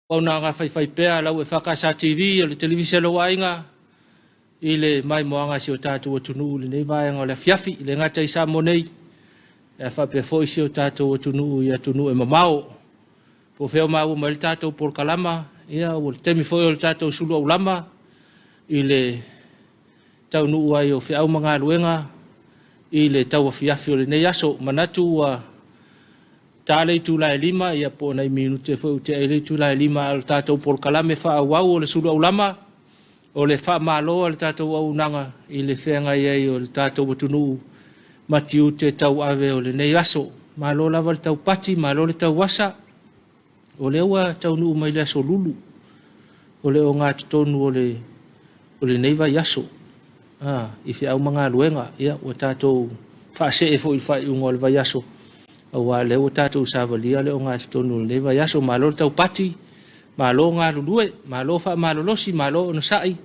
Auaunaga faifaipea a lau EFKS TV o le televise a lou aiga i le maimoaga a si o tatou atunuu i lenei vaega o le afiafi, e le gata i Samoa nei, ae faapea foi si o tatou atunuu i atunuu e mamao. Po o fea o maua mai le tatou polokalama, ia ua le taimi foi o le tatou sulu aulama i le taunuu ai o feau ma galuega i le tauafiafi o lenei aso. Manatu ua ta le itula e 5, ia po o nai minute foi ua tea ai le itula e 5, a o le tatou polokalame faaauau o le sulu aulama, o le faamalo a le tatou auaunaga i le feagai ai o le tatou atunuu ma tiute tauave o lenei aso. Malo lava le taupati, malo le tauasa, o lea ua taunuu mai le aso Lulu o le ogatotonu o le o lenei vaiaso i feau ma galuega. Ia, ua tatou faasee foi i le faaiuga o le vaiaso, aua o lea ua tatou savalia le ogatotonu o lenei vaiaso. Malo le taupati, malo galulue, malo faamalolosi, malo onosai,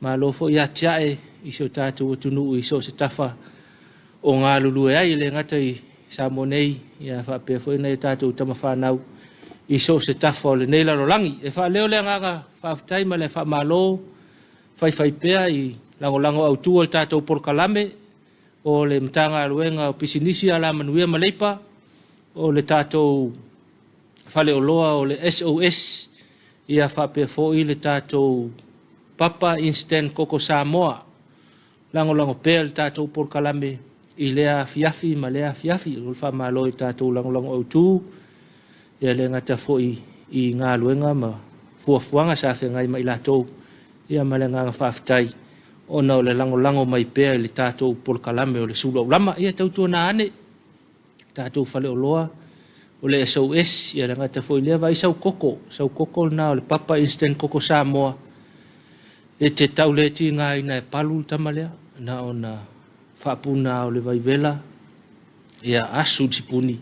malo foi atiae i si o tatou atunuu i so o se tafa o galulue ai, e le gata i Samoa nei, ae faapea foi nai a tatou tama fanau i so o se tafa o lenei lalolagi. E faaleo le agaga faafetai ma le faamalo faifaipea i lagolago autu o le tatou polokalame o le Matagaluega o Pisinisi, Alamanuia ma Leipa, o le tatou faleoloa o le SOS, ia faapea foi le tatou Papa Instant Koko Samoa. Lagolago pea le tatou polokalame i lea afiafi ma lea afiafi. O le faamalo i tatou lagolago autu, ia le gata foi i galuega ma fuafuaga sa feagai ma i latou, ia ma le agaga faafetai ona o le lagolago mai pea i le tatou polokalame o le sulu aulama. Ia tautuana ane tatou faleoloa o le SOS, ia le gata foi lea, vaai sau koko, sau koko lena o le Papa Instant Koko Samoa, e te tau le tigaina e palu le tama lea, na ona faapuna o le vaivela, ia asu le sipuni,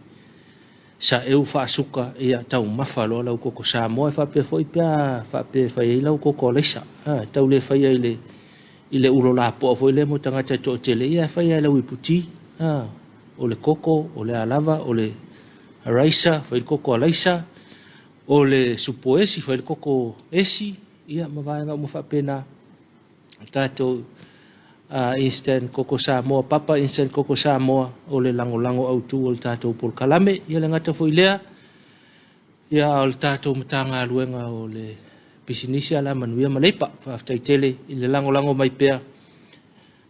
saeu faasuka, ia taumafa loa lau koko Samoa. E faapea foi pe a faapea e fai ai lau koko alaisa, e tau le faia i le ulo lapoa foi lea mo tagata e toatele, ia e fai lava i lau iputi, o le koko, o le a lava, o le araisa, fai le koko alaisa, o le supo esi, fai le koko esi, ia ma vaega uma faapena. Tatou Instant Koko Samoa, Papa Instant Koko Samoa, o le lagolago autu o le tatou polokalame. Ia le gata foi lea, ia o le tatou Matagaluega o le Pisinisi, Alamanuia ma Leipa. Faafetai tele i le lagolago mai pea,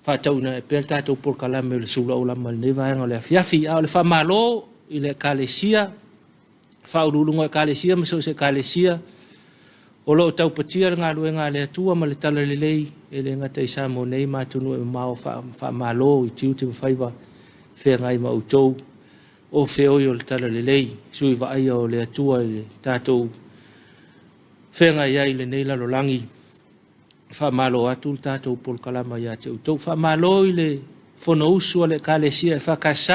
faatauina ai pea le tatou polokalame o le sulu aulama i lenei vaega o le afiafi. A o le faamalo i le Ekalesia, faauluuluga o Ekalesia ma so o se Ekalesia o lo o taupatia le galuega a le Atua ma le Talalelei, e le gata i Samoa nei ma atunuu e mamao. Faamalo i tiute ma faiva feagai ma outou o feoi o le Talalelei, sui vaaia o le Atua i le tatou feagai ai i lenei lalolagi. Faamalo atu le tatou polokalama ia te outou. Faamalo i le Fonousu a le Ekalesia EFKS,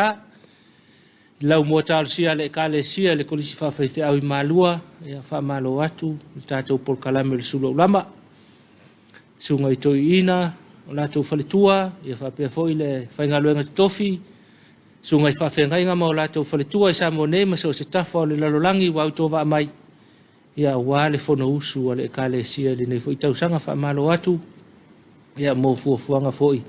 lau mua talosia a le Ekalesia i le Kolisi Faafaifeau i Malua. Ia faamalo atu le tatou polokalame o le Sulu Aulama, susuga i toeaiina o latou faletua, ia faapea foi le faigaluega totofi, susuga i faafeagaiga ma o latou faletua i Samoa nei ma so o se tafa o le lalolagi ua autovaa mai, ia aua le Fonousu a le Ekalesia i lenei foi tausaga. Faamalo atu ia mo fuafuaga foi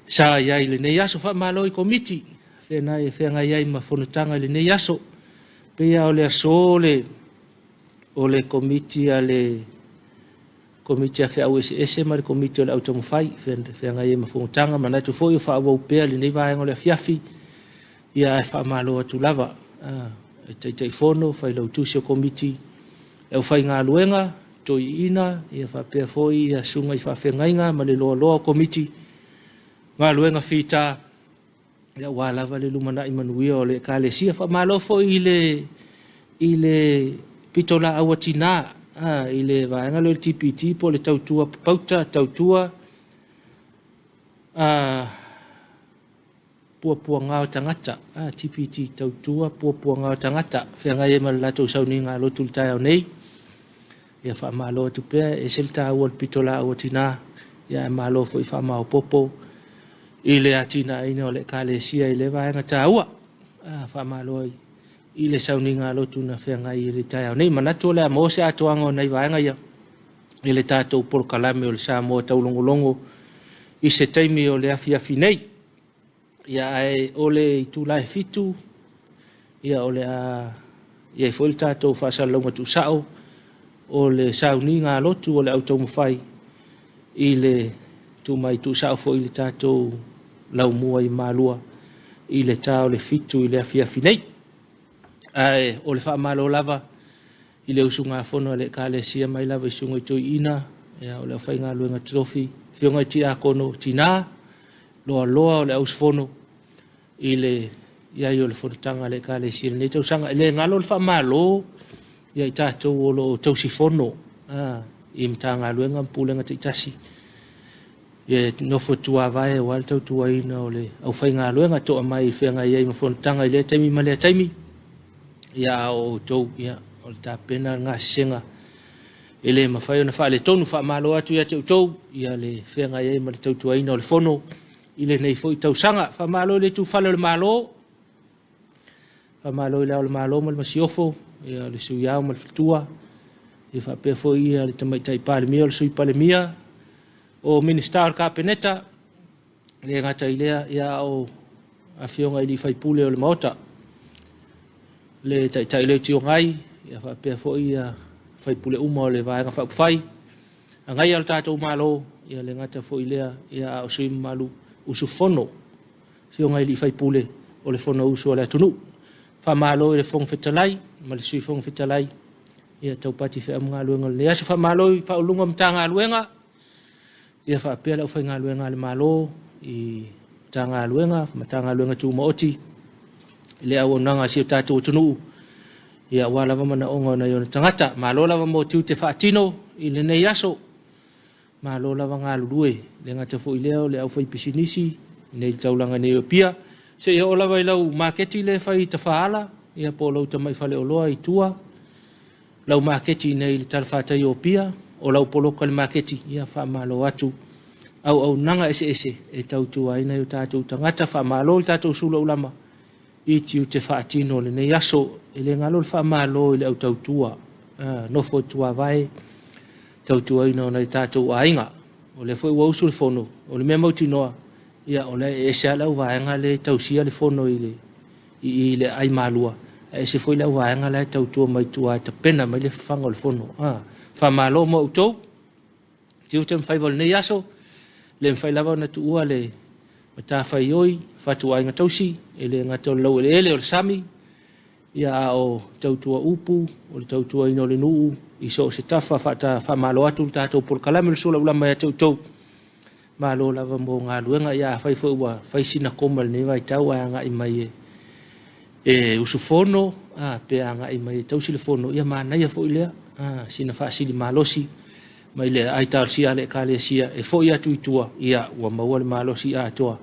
sa i ai i lenei aso. Faamalo i komiti feagai feagai ai ma fonotaga i lenei aso. Pei lava o le aso o le komiti a le Komiti a Feau Eseese ma le Komiti o le Autaumafai feagai ai ma fonotaga. Manatu foi o faaauau pea lenei vaega o le afiafi, ia ae faamalo atu lava e Taitaifono, Failautusi o Komiti, le aufaigaluega, toeaiina, ia faapea foi ia susuga i faafeagaiga ma le loaloa o Komiti, galuega fita, aua lava le lumanai manuia o le Ekalesia. Faamalo foi i le pitolaau a tina i le vaega lea o le TPT po o le tautua papauta, tautua puapuaga o tagata, TPT, tautua puapuaga o tagata, feagai ai ma le latou sauniga lotu i le taeao nei. Ia faamalo atu pea, e ese le taua o le pitolaau a tina, ia ae malo foi faamaopoopo i le atinaeina o le Ekalesia i lea vaega taua. Faamalo i le sauniga lotu na feagai i le taeao nei. Manatu o le a maua se atoaga o nai vaega ia i le tatou polokalame o le Samoa Taulogologo i se taimi o le afiafi nei. Ia ae o le itula e 7, ia o le a i ai foi le tatou faasalalauga tuusao o le sauniga lotu o le au taumafai i le tumai tuusao foi i le tatou laumua i Malua i le ta o le 7 i le afiafi nei. Ae o le faamalo lava i le usugafono a le Ekalesia mai lava i susuga i toeaiina, ia, o le aufaigaluega totofi, afioga i tiakono, tina, loaloa o le auusufono i le i ai o le fonotaga a le Ekalesia i lenei tausaga. E le galo le faamalo ia i tatou o lo o tausifono i Matagaluega ma Pulega taitasi, ia nofo tuavae aua le tautuaina o le aufaigaluega toa mai feagai ai ma fonotaga i lea taimi ma lea taimi. Ia a o outou, ia, o le tapena le gasesega e le mafai ona faaletonu. Faamalo atu ia te outou ia le feagai ai ma le tautuaina o le fono i lenei foi tausaga. Faamalo i le ituufale o le Malo, faamalo i le Ao o le Malo ma le Masiofo, ia le Sui Ao ma le Faletua, ia faapea foi ia le Tamaitai Palemia o le Sui Palemia, o Minisita o le Kapeneta, le gata i lea, ia o afioga i sui usufono o le Maota, le Taitai o le Itu Agai, ia faapea foi ia sui usufono uma o le Vaega Faaupufai agaia le tatou Malo, ia le gata foi lea, ia a o sui mamalu usufono, afioga i sui usufono o le Fonousu a le atunuu. Faamalo i le Fofoga Fetalai ma le Sui Fofoga Fetalai, ia taupati feau ma galuega o lenei aso. Faamalo i Ofisa Sili o Pulega o Matagaluega, ia faapea le aufaigaluega a le Malo i Matagaluega Tumaoti i le auaunaga a si o tatou atunuu, ia aua lava manaoga o nai ona tagata. Malo lava mo tiute faatino i lenei aso. Malo lava galulue, le gata foi lea o le aufaipisinisi nei i le taulaga nei o Apia, seia oo lava i lau maketi lea e fai i Tafaala, ia po o lau tamai faleoloa i tua, lau maketi nei i le talafatai o Apia, o lau poloka i le maketi, ia faamalo atu auaunaga eseese e tautua ai nai o tatou tagata. Faamalo le tatou sulu aulama i tiute faatino o lenei aso. E le galo le faamalo i le au tautua, nofo i tuavae, tautuaina o nai tatou aiga. O lea foi ua usu le fono, o le mea mautinoa, ia o lea e ese lava le auvaega lea e tausia le fono i le aai malua, ae ese foi le auvaega la e tautua mai tua e tapena mai le fafaga o le fono. Faamalo mo outou tiute ma faiva o lenei aso. Le mafai lava ona tuua le matafaioi fatuaiga tausi, e le gata o le laueleele o le sami, ia a o tautua upu, o le tautuaina o le nuu i so o se tafa. Faamalo atu le tatou polokalame o le sulaulama ia te outou. Malo lava mo galuega. Ia afai foi ua fai sina koma i lenei vaitau ae agai mai e usufono, pe agai mai e tausi le fono, ia manaia foi lea, sina faasili malosi mai le aitalosia a le Ekalesia e foi atu i tua, ia ua maua le malosi atoa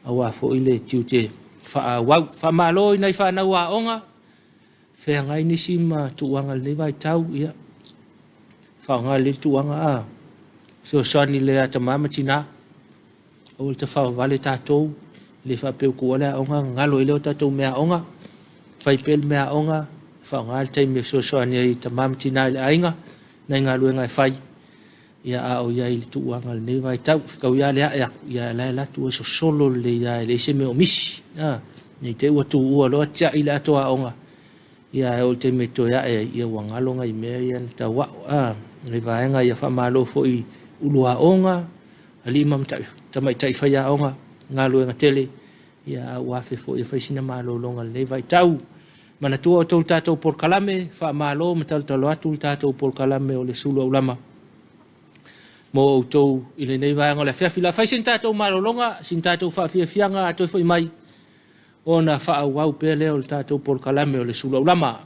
aua foi le tiute faaauau. Faamalo i nai fanau aoga, feagai nisi ma tuuaga i lenei vaitau, ia faaaoga lelei le tuuaga, fesoasoani le atamā ma tinā, aua le tafaovale tatou, le faapea ua tuua le aoga galo ai lea o tatou mea aoga, fai pea le mea aoga, faaaoga le taimi e fesoasoani ai i tamā ma tinā i le aiga, nai galuega e fai, ia a o i ai i le tuuaga i lenei vaitau. Fetau ia le ae atu, ia la e latu e sosolo lelei lava e leai se mea o misi. Nei te i ua tuua loa tiai le ato aoga, ia ae oo i le taimi e toe ae ai, ia ua galo nai mea ia na tauao. Nai vaega ia faamalo foi i ulu aoga, alii ma tamaitai faiaoga, galuega tele, ia a ua afe foi e fai sina malologa i lenei vaitau. Manatua outou le tatou polokalame, faamalo ma talotalo atu le tatou polokalame o le sulu aulama mo outou i lenei vaega o le afiafi. La fai sina tatou malologa, sina tatou faafiafiaga a toe foi mai ona faaauau pea lea o le tatou polokalame o le sulu aulama.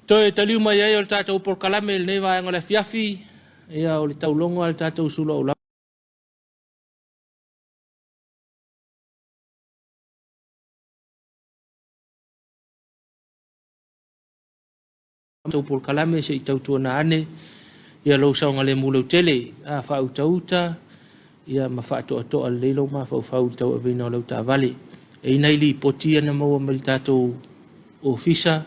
Toe taliu mai ai o le tatou polokalame i lenei vaega o le afiafi, ia o le taulogo a le tatou suluaula tatou polokalame se i tautuana ane ia lou saogalemu lautele, a faautauta ia ma faatoatoa lelei lou mafaufau i le tauaveina o lau taavale. E i ai nai lipoti ia na maua mai le tatou ofisa,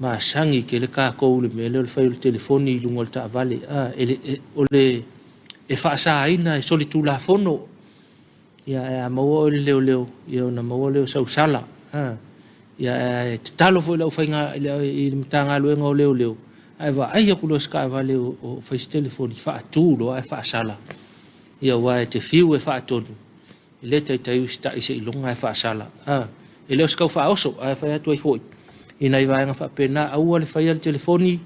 masagi tele tatou i le mea lea o le fai o le telefoni i luga o le taavale. A, e, o le e faasaina e solitulafono. Ia ae a maua oe e le leoleo, ia ona maua lea o sau sala. A, ia ae tatalo foi i le aufaiga i le Matagaluega o Leoleo, ae vaai atu loa i se taavale o fai se telefoni, faatu loa ae faasala. Ia aua e te fiu e faatonu, e le taitai usitai seiloga e faasala. A, e le o se tau faaoso, ae fai atu ai foi i nai vaega faapena, aua le faia le telefoni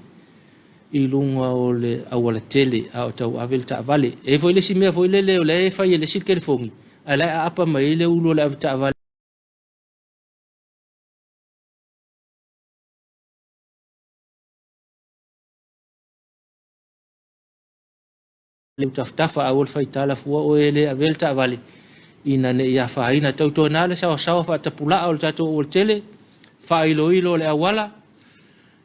i luga o le aualatele a o tauave le taavale. E i ai foi le isi mea foi lele o lea e fai e le isi le telefoni, ae la e aapa mai ai le ulu o le avetaavale tafatafa, aua le faitala fua oe e le avea le taavale ina ne i afaina. Tautuana le saoasaoa faatapulaa o le tatou aualatele, faailoilo o le auala,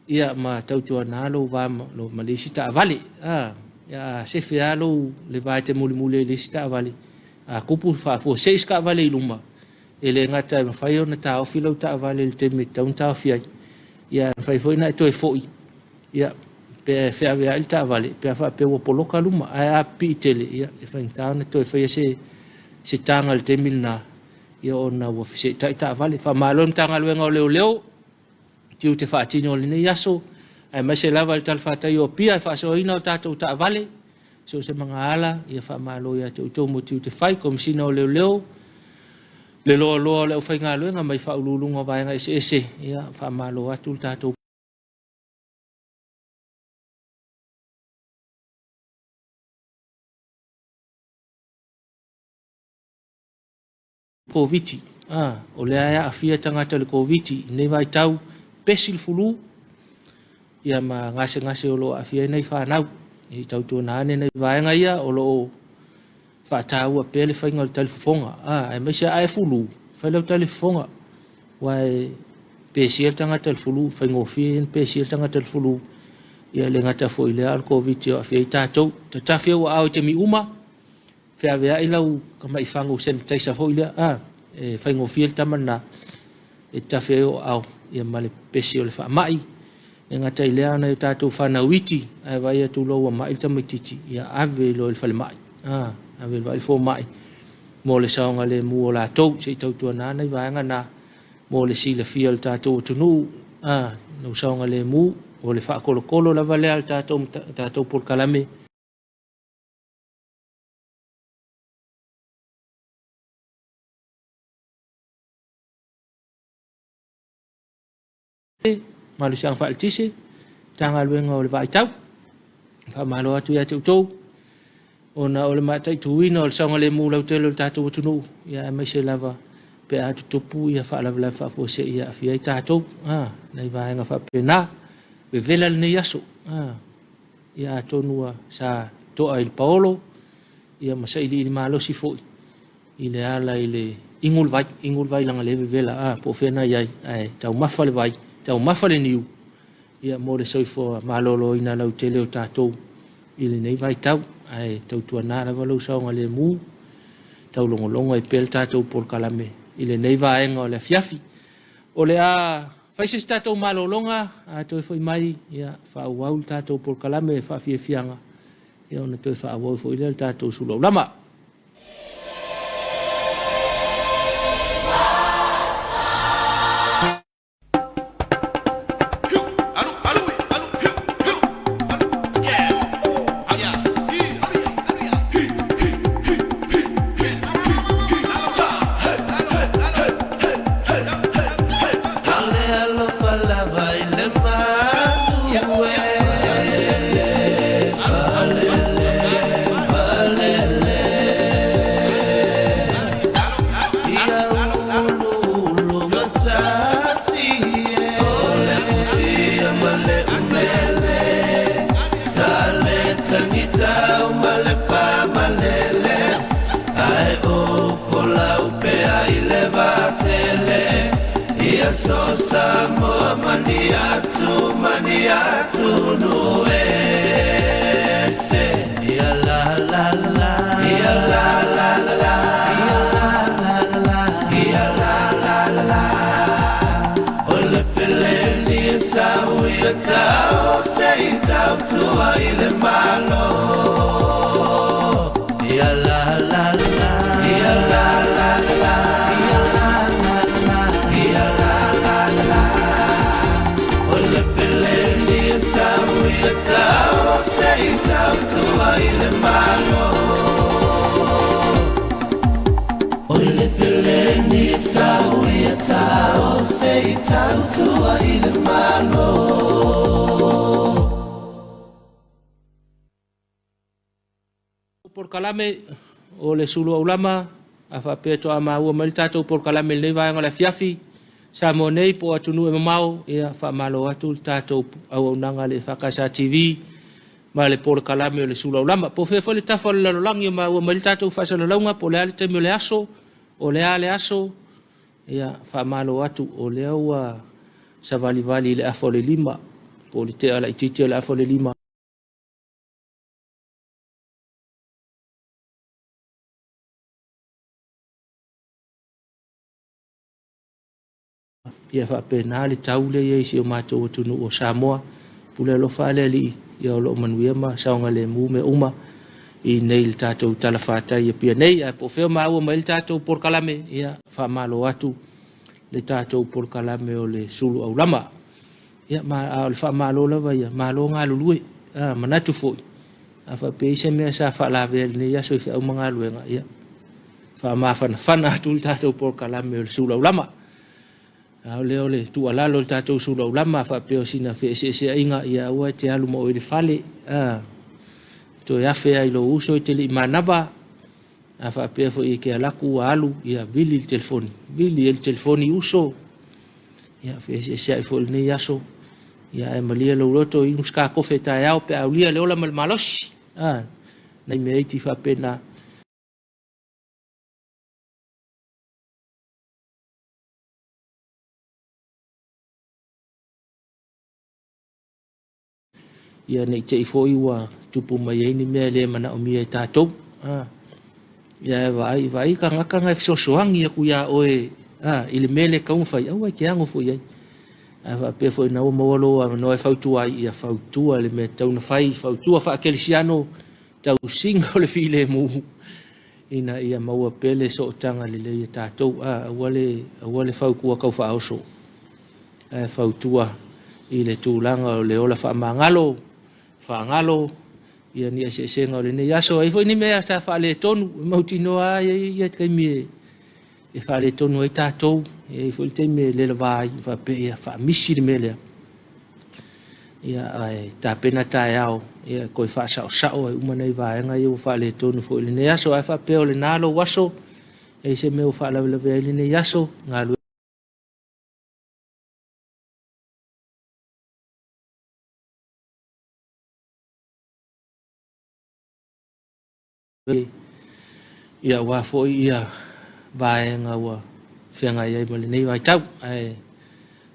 ia ma tautuana lou va ma le isi taavale. A, ia a sefe lava lou le va e te mulimuli ai i le isi taavale, a tupu faafuasei se taavale i luma, e le gata e mafai ona taofi lau taavale i le taimi e tatau ona taofi ai, ia e mafai foi ona e toe foi, ia pe feaveai le taavale pe a faapea ua poloka luma. Ae a pipii tele, ia e faigata ona toe faia se taga i le taimi lena, ia ona ua feseetai taavale. Faamalo i le Matagaluega o Leoleo tiute faatino o lenei aso, aemaise lava i le talafatai o Apia e faasoaina o tatou taavale, so o se magaala, ia faamalo ia te outou mo tiute fai. Komesina o Leoleo, le loaloa o le aufaigaluega mai faauluuluga o vaega eseese, ia faamalo atu le tatou Koviti. A, o lea e aafia tagata i le Koviti i lenei vaitau, pesi le fulu, ia ma gasegase o lo o aafia ai nai fanau. I tautuana ane nai vaega ia o lo o faataua pea le faiga o le talifofoga. A, aemaise a e fulu, fai lau talifofoga. Aua e pesia le tagata i le fulu, faigofie ona pesia le tagata i le fulu. Ia e le gata foi i lea, a o le Koviti o aafia ai tatou. Tatafi ou aao i taimi uma, feaveai lau tamai fagu sanitizer foi lea, a, e faigofie le tama lena e tatafi ai ou aao ia ma le pesi o le faamai. E gata i lea, ona o tatou fanau iti, ae vaai atu loa ua mai le tamaitiiti, ia ave loa i le falemai, a, ave loa i le fomai mo le saogalemu o latou, se i tautuana nai vaega na mo le silafia o le tatou atunuu, a, lau saogalemu o le faakolokolo lava lea a le tatou polokalame. Malosiaga Faaletise, Matagaluega o le Vaaitau. Faamalo atu ia te outou ona o le mataituina o le saogalemu lautele o le tatou atunuu, ia aemaise lava pe a tutupu ia faalavelave faafuasei e aafia ai tatou, a, nai vaega faapena. Vevela lenei aso, a, ia atonu ua sa toa i le paolo, ia ma sailiili malosi foi i le ala i le igu le vai, igu le vai leaga lea e vevela, a, po o fea na i ai, ae taumafa le vai, taumafa le niu, ia mo le soifua maloloina lautele o tatou i lenei vaitau. Ae tautuana lava lou saogalemu, taulogologo ai pea le tatou polokalame i lenei vaega o le afiafi. O le a fai se isi tatou malologa, a toe foi mai, ia faaauau le tatou polokalame faafiafiaga, ia ona toe faaauau foi lea o le tatou suluaulama. Polokalame o le Sulu Aulama, a faapea toa maua mai le tatou polokalame i lenei vaega o le afiafi, Samoa nei po o atunuu e mamao, ia faamalo atu le tatou auaunaga a le EFKS TV ma le polokalame o le Sulu Aulama. Po o fea foi le tafa o le lalolagi o maua mai le tatou faasalalauga, po o le a le taimi o le aso, o le a le aso, ia faamalo atu o lea ua savalivali i le afa o le 5, po o le tea laitiiti o le afa o le 5. Ia faapena le tau lea e i ai i si o matou atunuu o Samoa. Pule alofa a le Alii, ia o lo o manuia ma saogalemu mea uma i nei le tatou talafatai i Apia nei. Ae po o fea o maua mai le tatou polokalame, ia faamalo atu le tatou polokalame o le Sulu Aulama. Ia, ma, a o le faamalo lava ia, malo galulue. A, manatu foi, a faapea i se mea sa faalavea i lenei aso i feau ma galuega, ia, faamafanafana atu le tatou polokalame o le sulaulama. A o lea o le tuualalo i le tatou sulaulama, faapea o sina feeseeseaiga, ia aua e te alu ma oe i le fale, a, toe afe ai i lou uso e te le i manava, a faapea foi e te alaku ua alu, ia vili le telefoni, vili e le telefoni uso, Ia, feeseeseai foi i lenei aso. Ia, ae malie lou loto inu se kofe taeao pe a aulia le ola ma le malosi. Ah, nai mea iti faapena. Ia ne i te i foi ua tupu mai ai ni mea e le manaomia e tatou. Ah. Ia e vaai, vaai tagata na e fesoasoani atu iā oe a, i le mea le tatau ona fai, aua e te ano foi i ai. A faapea foi na ua maua lou avanoa e fautua ai, ia fautua le mea tatau ona fai, fautua faakerisiano, tausiga o le filemu, ina ia maua pea le sootaga lelei a tatou. A, aua le, aua le fautua tau faaoso, ae fautua i le tulaga o le ola faamagalo, faagalo, ia ni eseesega o lenei aso. E i ai foi ni mea sa faaletonu, e mautinoa lava e i ai ia taimi e, e faaletonu ai tatou, e i ai foi le taimi e lelava ai, faapea ia faamisi le mea lea. Ia, ae tapena taeao, ia toe faasaosao ai uma nei vaega ia ua faaletonu foi i lenei aso. Ae faapea o lena lou aso, E i ai se mea ua faalavelave ai lenei aso, galuega ia aua foi ia vaega ua feagai ai ma lenei vaitau. Ae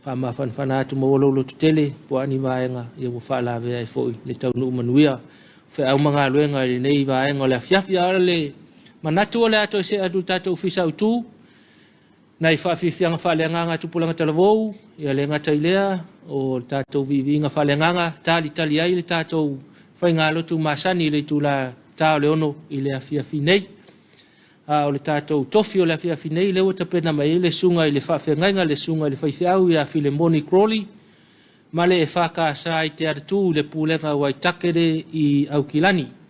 faamafanafana atu maua lou lototele po o a ni vaega ia ua faalavea ai foi le taunuu manuia o feau ma galuega i lenei vaega o le afiafi. A o le manatu o le a toe see atu i le tatou Ofisa Autu nai faafiafiaga faaleagaga a Tupulaga Talavou, ia le gata i lea o le tatou viiviiga faaleagaga, talitali ai le tatou faigalotu masani i le itula ta o le 6 i le afiafi nei. A o le tatou tofi o le afiafi nei, lea ua tapena mai ai le susuga i le faafeagaiga, le susuga i le faifeau ia Filemoni Crawley, ma le EFKS i Te Atatū i le Pulega a Waitakere i Aukilani.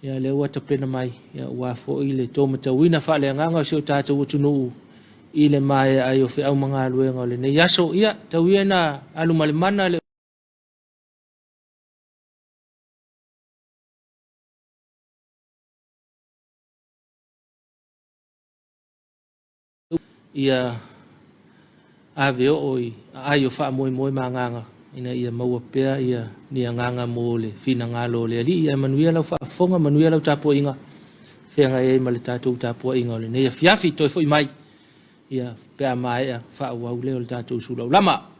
Ia lea ua tapena mai, ia aua foi le tō matauina faaleagaga o si o tatou atunuu i le maea ai o feau ma galuega o lenei aso. Ia, tau ia ina alu ma le mana le ia ave oo i aai o faamoemoe ma agaga ina ia maua pea ia ni agaga mo le finagalo o le Alii. Ae manuia lau faafofoga, manuia lau tapuaiga, feagai ai ma le tatou tapuaiga o lenei afiafi. Toe foi mai ia pe a maea faaauau lea o le tatou sulaulama.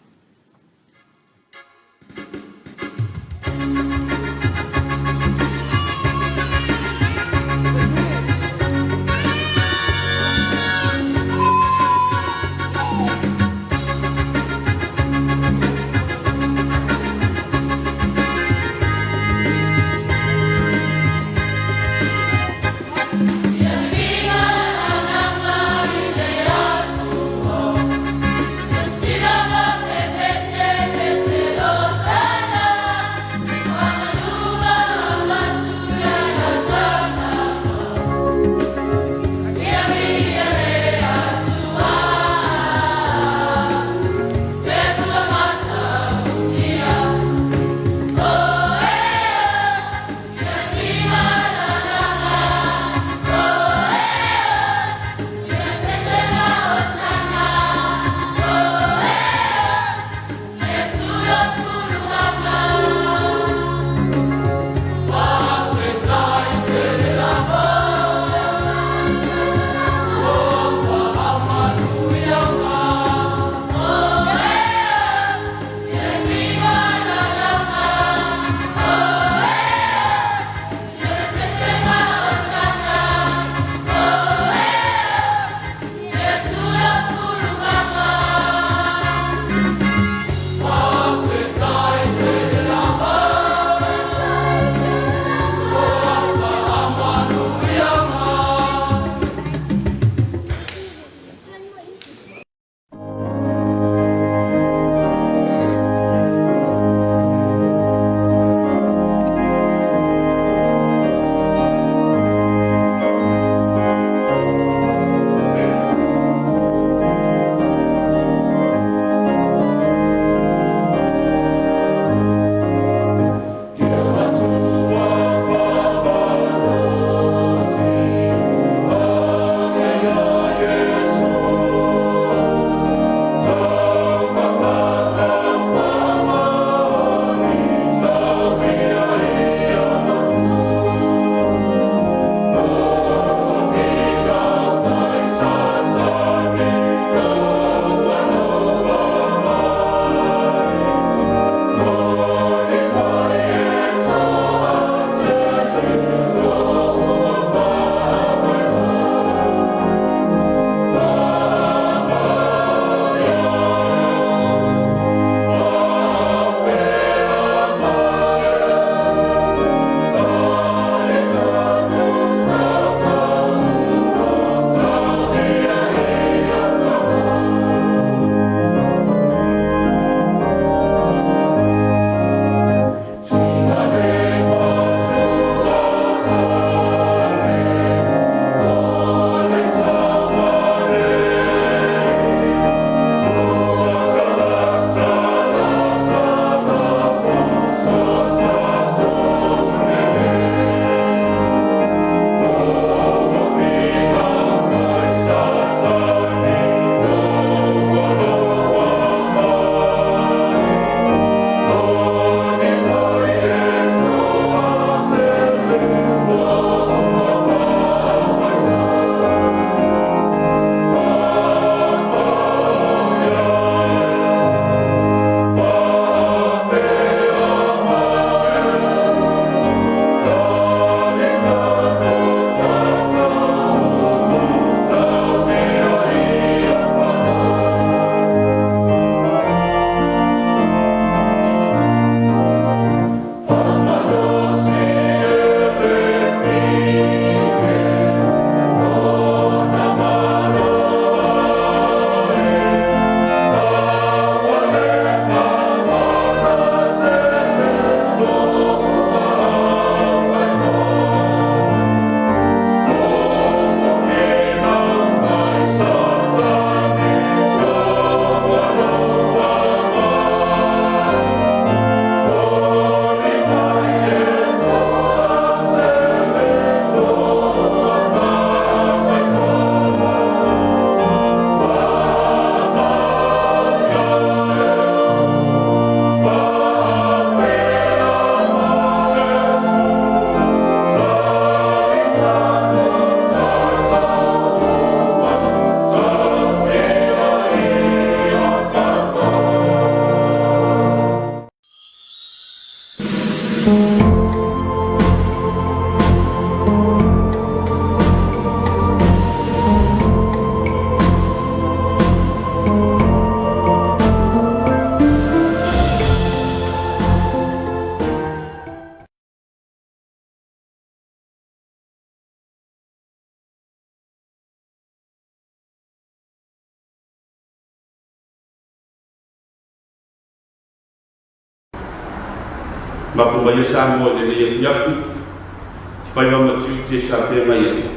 Mapu mai ai Samoa i lenei afiafi i faiva ma tiute sa feagai ai,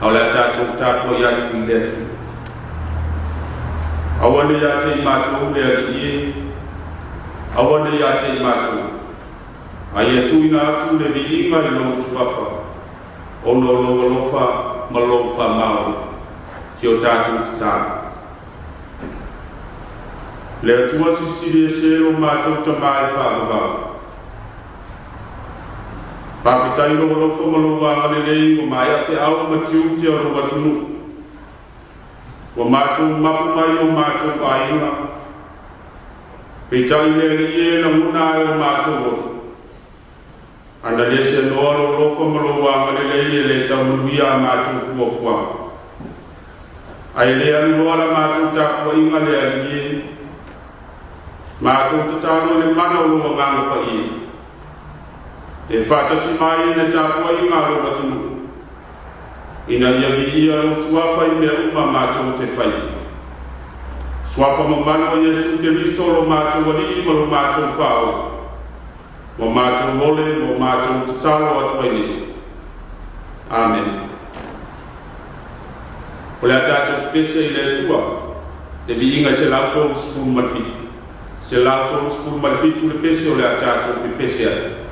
a o le a tatou tapuai atu i le Atua. Aua ne i ia te i matou le Alii e, aua ne i ia te i matou, a ia tuuina atu le viiga i lou Suafa, ona o lou alofa ma lou faamaoni, si o tatou tatalo. Le Atua Silisili Ese, lo matou Tama e faavavau, faafetai i lou alofa ma lou agalelei ua maea feau ma tiute o lou atunuu. Ua matou mapu mai o matou aiga, peitai le Alii e lagona ai o matou loto. Ana le seanoa lou alofa ma lou agalelei e le taumanuia a matou fuafuaga. Ae le aluloa la matou tapuaiga le Alii e, matou tatalo i le mana o lou Agaga Paia. E faatasi mai i le tapuaiga a lou atunuu, ina ia viia lou Suafa i mea uma matou te faia. Suafa mamalu o Iesu Keriso lo matou Alii ma lo matou Faaola, ua matou ole ma o matou tatalo atu ai nei. Amene. O le a tatou pese i le Atua, le viiga 137. 137 le pese o le a tatou pepese ai.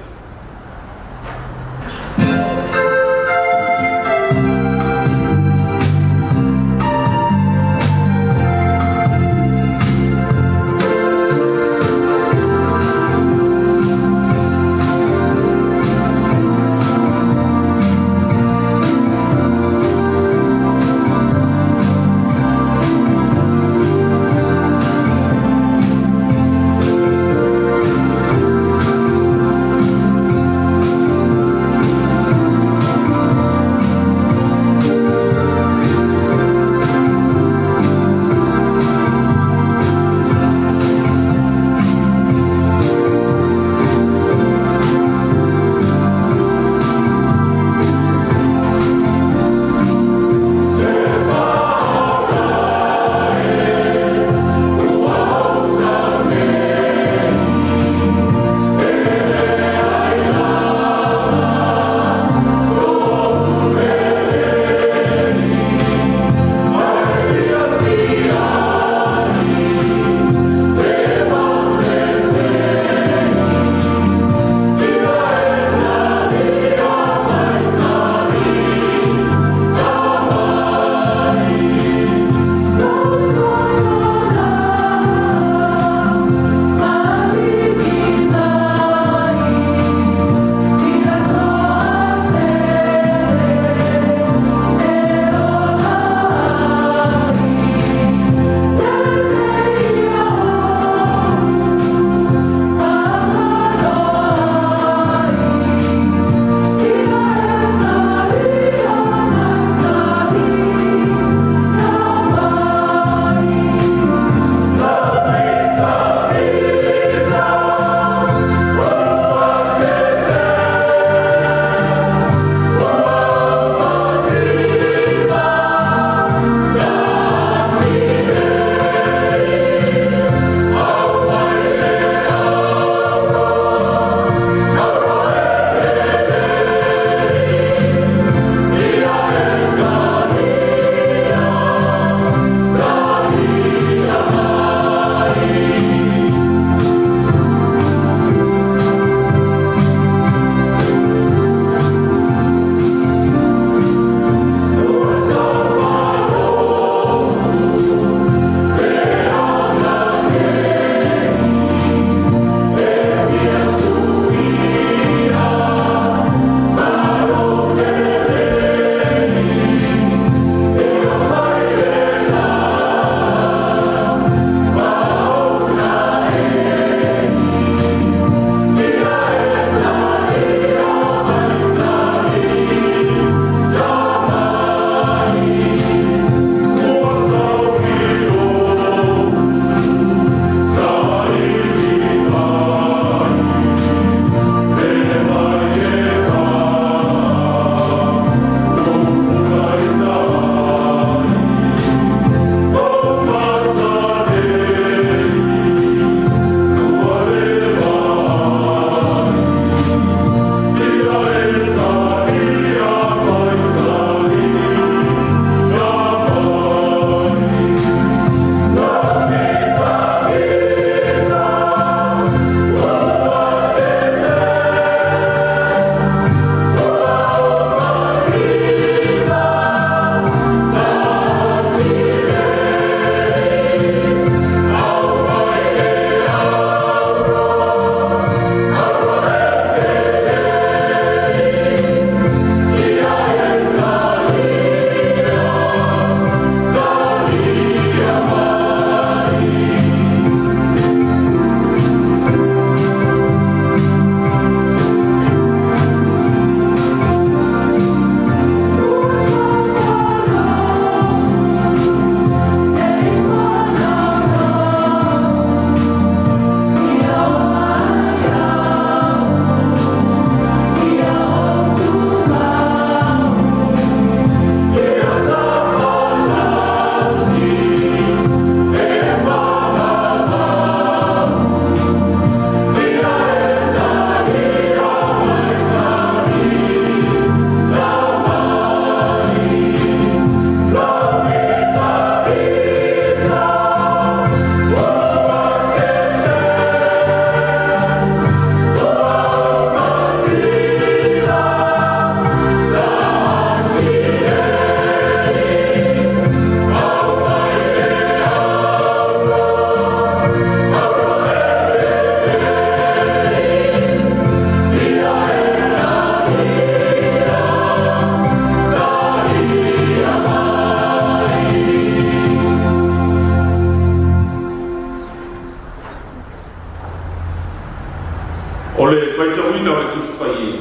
Tusi Paia.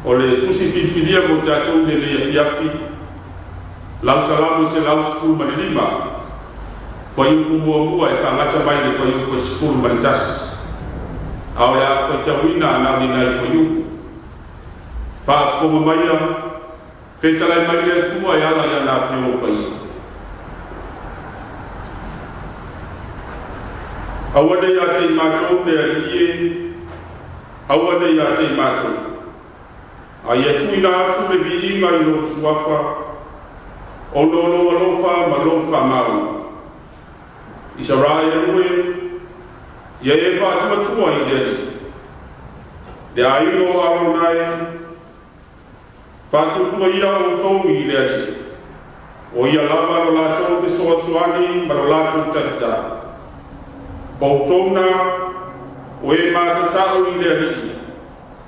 O le Tusi filifilia mo tatou i lenei afiafi, lau Salamo 115, fuaiupu muamua e faagata mai i le fuaiupu e 11. A o le a faitauina na o ni nai fuaiupu. Faafofoga maia, fetalai mai le Atua e ala i ana Afioga Paia. Aua ne i ia te i matou le Alii e, aua ne i ia te i matou, a ia tuuina atu le viiga i lou Suafa, ona o lou alofa ma lou faamaoni. Isaraelu e, ia e faatuatua i le Alii. Le aiga o Arona e, faatuatua ia outou i le Alii. O ia lava lo latou fesoasoani ma lo latou talitā. Outou na, o e matatau i le Alii,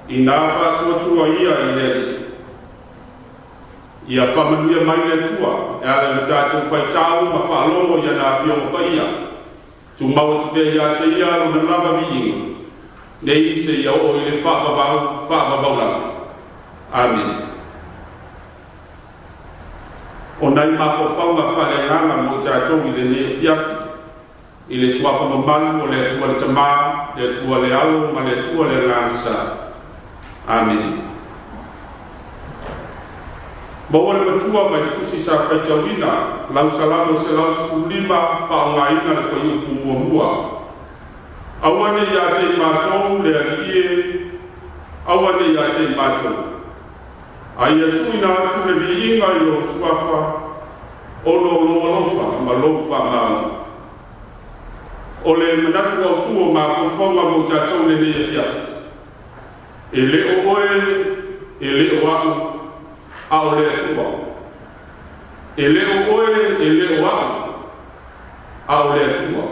inā faatuatua ia i le Alii. Ia faamanuia mai le Atua e ala i le tatou faitau ma faalogo i ana Afioga Paia. Tumau atu pea ia te ia lona lava viiga, nei seia oo i le faavavau faavavau lava. Amene. O nai mafaufauga faaleagaga mo i tatou i lenei afiafi, i le suafa mamalu o le Atua le Tamā, le Atua le Alo ma le Atua le Agaga Sa. Amene. Maua le matua mai le Tusi sa faitauina, lau Salamo 115, faaaogaina le fuaiupu muamua. Aua ne i ia te i matou le Alii e, aua ne i ia te i matou, a ia tuuina atu le viiga i lou Suafa, ona o lou alofa ma lou faamaoni. O le manatu autu o mafaufauga mo tatou lenei afiafi, e le o oe, e le o a'u, a o le Atua. E le o oe, e le o a'u, a o le Atua.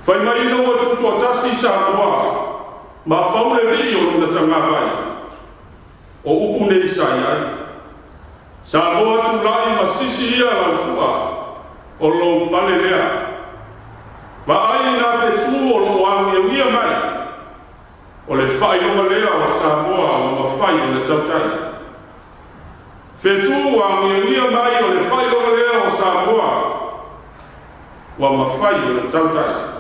Fai mai ina ua tutoatasi Samoa ma fau le vii o lona tagavai, o upu nei sa i ai. Samoa tulai ma sisi ia lau fua, o lou pale lea. Vaai i nā fetu o loo agiagia mai, o le faailoga lea o Samoa ua mafai ona tautai. Fetu ua agiagia mai o le faailoga lea o Samoa ua mafai ona tautai.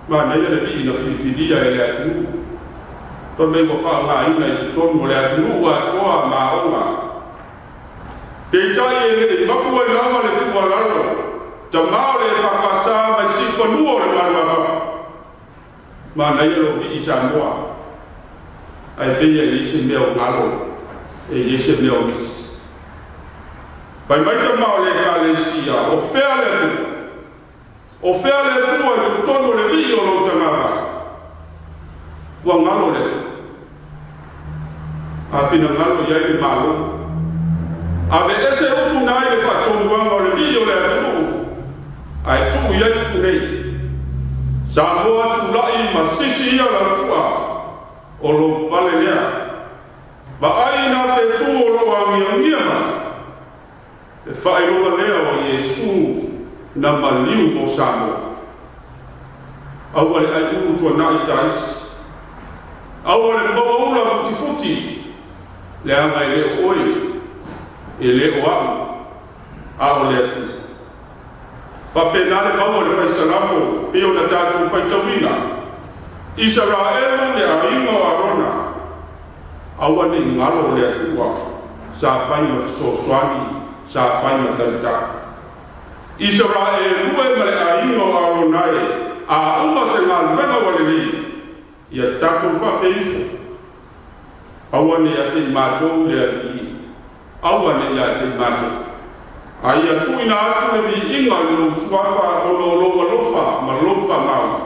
Manaia le vii na filifilia e le atunuu. Fai mai ua faaaogaina i totonu o le atunuu atoa ma aoga. Peitai e le i mapu ai lava le tuualalo, tamā o le EFKS mai siufanua o le maluapapa. Manaia lou vii Samoa, ae pei e i ai se mea o galo, e i ai se mea o misi. Fai mai tamā o le Ekalesia, o fea le Atua? O fea le Atua i totonu o le vii o lou tagavai? Ua galo le Atua. A finagalo i ai le Malo, aveese upu na i le faatonuaga o le vii o le atunuu, ae tuu i ai upu nei. Samoa tulai ma sisi ia lau fua, o lou pale lea. Vaai i nā fetu o loo agiagia mai, le faailoga lea o Iesu na maliu mo Samoa. Aua le aiulu tuanai taisi. Aua le maua ula futifuti, leaga e le o oe, e le o a'u, a o le Atua. Faapena le maua i le Fai Salamo pei ona tatou faitauina, Isaraelu le aiga o Arona, aua ne i galo o le Atua sa fai ma fesoasoani, sa fai ma talitā. Isaraelu e ma le aiga o Arona e, a uma se galuega ua lelei, ia tatou faapea ifo, aua ne i ia te i matou le Alii, aua ne i ia te i matou, a ia tuuina atu le viiga i lou Suafa ona o lou alofa ma lou faamaoni.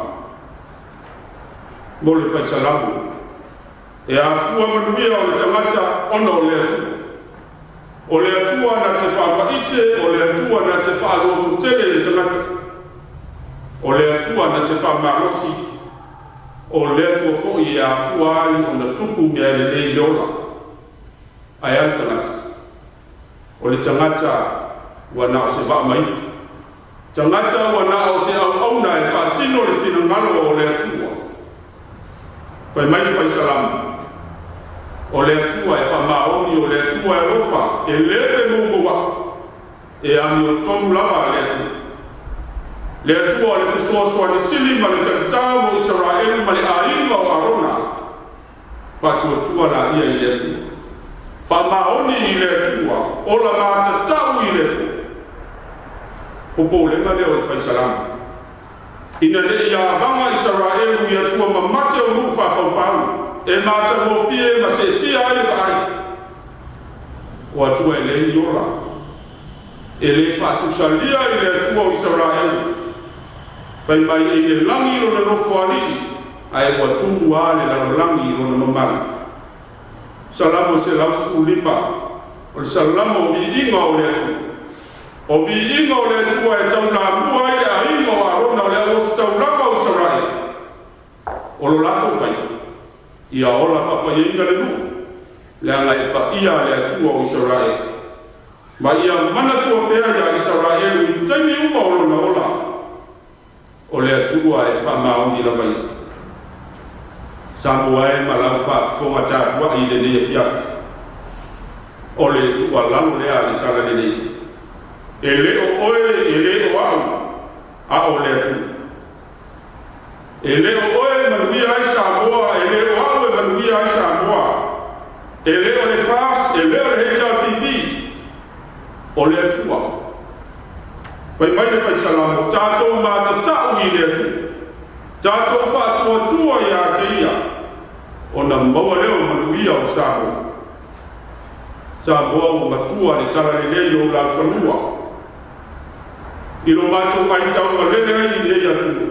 Mo le Fai Salamo, e afua manuia o le tagata ona o le Atua. O le Atua na te faamaite, o le Atua na te faalototele i le tagata. O le Atua na te faamalosi, o le Atua foi e afua ai ona tupu mea lelei i le ola. Ae a le tagata? O le tagata ua na o se vaa maita. Tagata ua na o se auauna e faatino le finagalo o le Atua. Fai mai le Faisalamo, O le Atua e faamaoni, o le Atua e alofa, e le femoumoua'i, e amiotonu lava le Atua. Le Atua o le fesoasoani sili ma le talitā mo Isaraelu ma le aiga o Arona. Faatuatua laia i le Atua. Faamaoni i le Atua, ola matatau i le Atua. Popolega lea o le Faisalamo. Ina ne i avaga Isaraelu i atua mamate o nuu faapaupau e matagofie ma seetia ai le vaai. O atua e leai ni ola. E le faatusalia i le Atua o Isaraelu. Fai mai e i le lagi lona nofoalii, ae ua tumu lava le lalolagi i lona mamalu. Salamo 115, o le salamo o viiga o le Atua. O viiga o le Atua e taulamua ai le aiga o Arona o le auositaulaga o Isaraelu. O lo latou faiva, ia ola faapaiaina le nuu, leaga e paia le Atua o Isaraelu. Ma ia manatua pea ia Isaraelu i taimi uma o lona ola, o le Atua e faamaoni lava ia. Samoa e ma lau faafofoga tapuai i lenei afiafi. O le tuualalo lea a le Talalelei. E le o oe, e le o au, a o le Atua. E le o oe e manuia ai Samoa, e le o au e manuia ai Samoa. E le o le FAST, e le o le HRPP, o le Atua. Fai mai le Faisalamo, tatou matatau i le Atua. Tatou faatuatua ia te ia, ona maua lea o manuia o Samoa. Samoa ua matua le talalelei o laufanua. I lo matou ai taumalele ai i nei atua.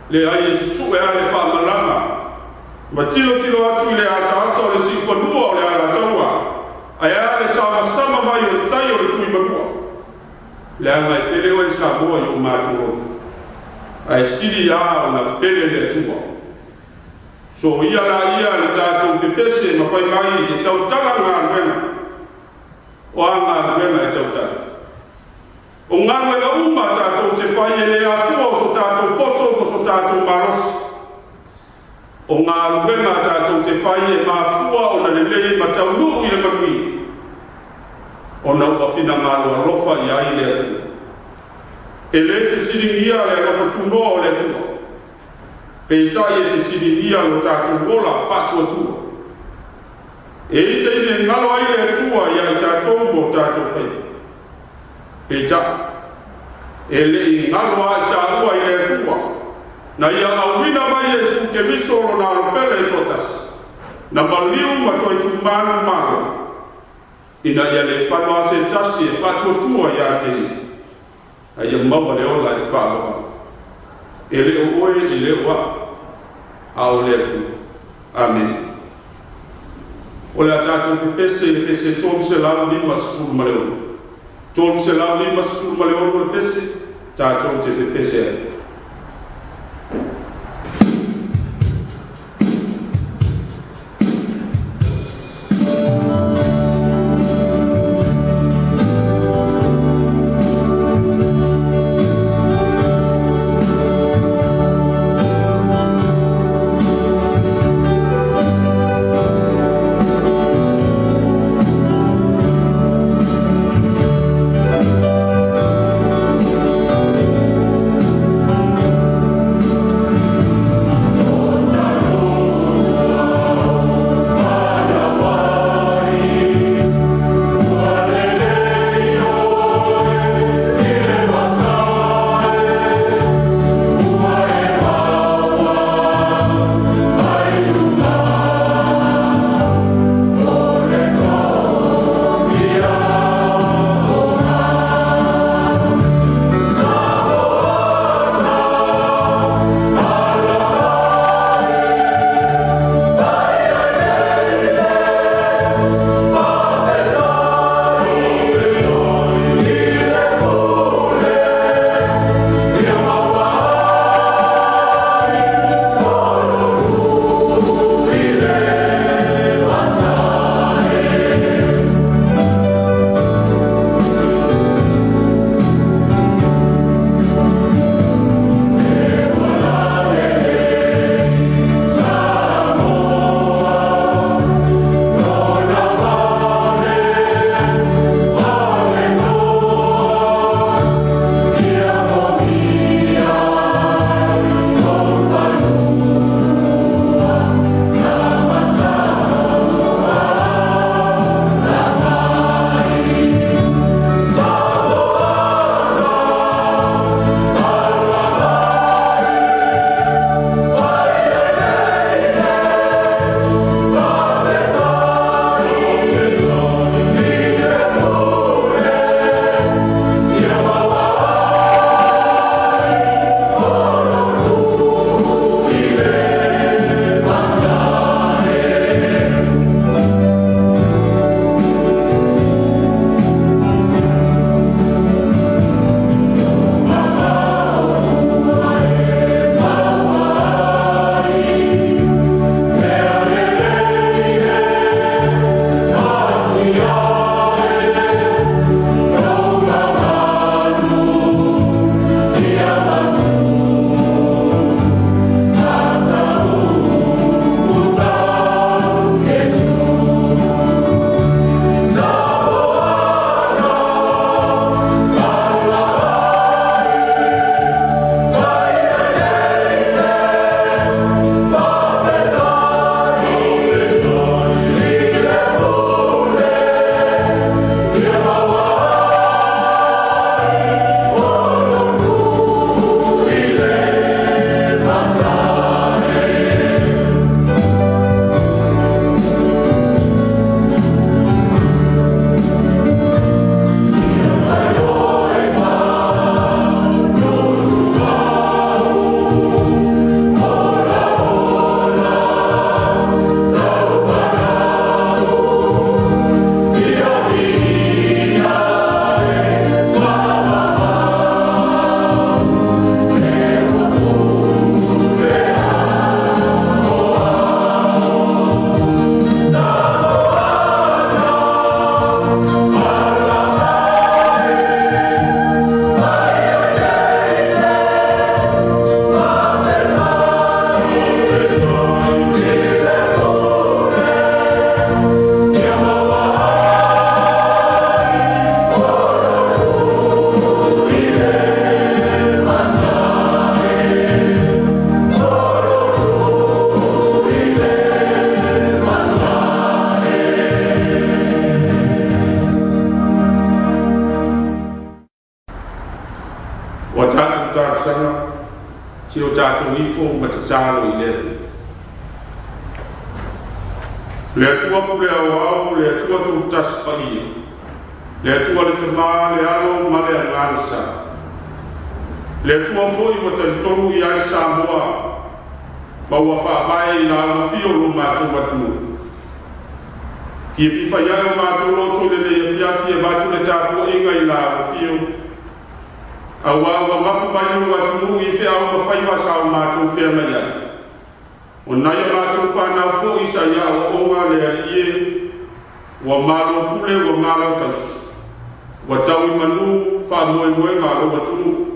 Le ai e susue a le faamalama. Ma tilotilo atu i le ataata o le siufanua o le Alataua. Ae a le samasama mai o le tai o le Tuimanua. Leaga e pele oe Samoa i o matou loto. Ae sili lava ona pele le Atua. So ia la ia le tatou pepese ma fai mai e tautala galuega. O a galuega e tautala? O galuega uma tatou te fai e le afua o so tatou poto ma so tatou malosi. O galuega tatou te fai e mafua ona lelei ma taunuu i le manuia. Ona ua finagalo alofa i ai le Atua. E le fesiligia le alofa tunoa o le Atua. Peitai e fesiligia lo tatou ola faatuatua. E i taimi e galo ai le Atua ia i tatou mo tatou faiva. Peitai, e le i galo a i taua i le Atua, na ia auina mai Iesu Keriso lona Alo pele e toatasi, na maliu ma toe tumanu malo, ina ia le fano a se tasi e faatuatua ia te ia, a ia maua le ola e faaloa. E le o oe e le o au, a o le Atua. Amene. O le a tatou pepese le pese 356. 356 le pese, tatou te pepese ai. Se o tatou ifo ma tatalo i le Atua. Le Atua pule aoao, le Atua tutasi paia, le Atua le Tamā, le Alo ma le Agaga Sa. Le Atua foi ua talitonu i ai Samoa, ma ua faavae i la afio lo matou atunuu. Fia fifai ai o matou loto i lenei afiafi e avatu le tapuaiga i la afio, auā ua mapu mai lou atunuu i feau ma faiva sa o matou feagai ai. O nai a matou fanau foi sa i aoaoga le Alii e, ua malo pule ua malo tausi. Ua tau i manu faamoemoega a lou atunuu.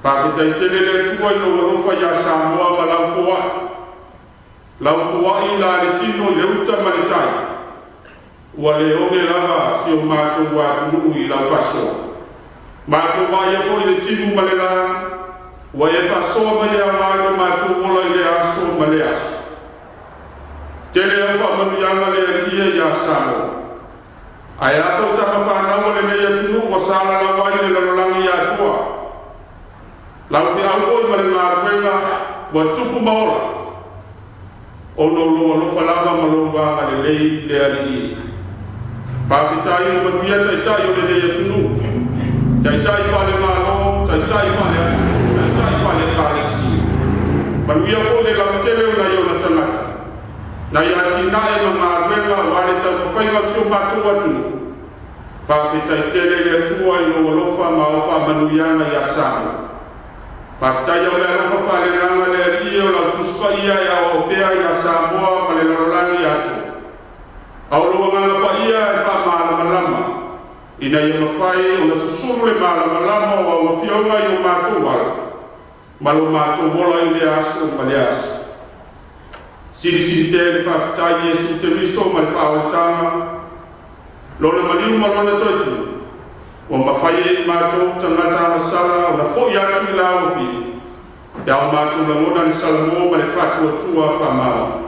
Faafetai tele le Atua i lou alofa iā Samoa ma lau foai. Lau foai la le tino i le uta ma le tai. Ua le oge lava si o matou atunuu i lau faasoa. Matou vaaia foi le timu ma le la, ua e faasoa mai e aoga i lo matou ola i lea aso ma lea aso. Tele au faamanuiaga le Alii e iā Samoa. Ae a foi tama fanau a lenei atunuu ua salalau ai le lalolagi atoa. Lau feau foi ma le galuega ua tupu ma ola, ona o lou alofa lava ma lou agalelei le Alii e. Faafetai ua manuia taitai o lenei atunuu, taitai faale-Malo, taitai faale-atunuu, taitai faale-Ekalesia. Manuia foi le lautele o nai ona tagata, nai atinae ma galuega aua le taumafaiga o si o matou atunuu. Faafetai tele le Atua i lou alofa ma au faamanuiaga iā Samoa. Faafetai au le alofa faaleagaga le Alii o lau Tusi Paia e aoao pea iā Samoa ma le lalolagi atoa. A o lou Agaga Paia e faamalamalama, ina ia mafai ona susulu le malamalama o au afioga i o matou ala, ma lo matou ola i lea aso ma lea aso. Silisili pea i le faafetai Iesu Keriso ma le faaolataga, Lona maliu ma Lona toetū, ua mafai e i matou tagata agasala ona fo'i atu i la afio, pe a o matou lagona le salamo ma le faatuatua faamaoni.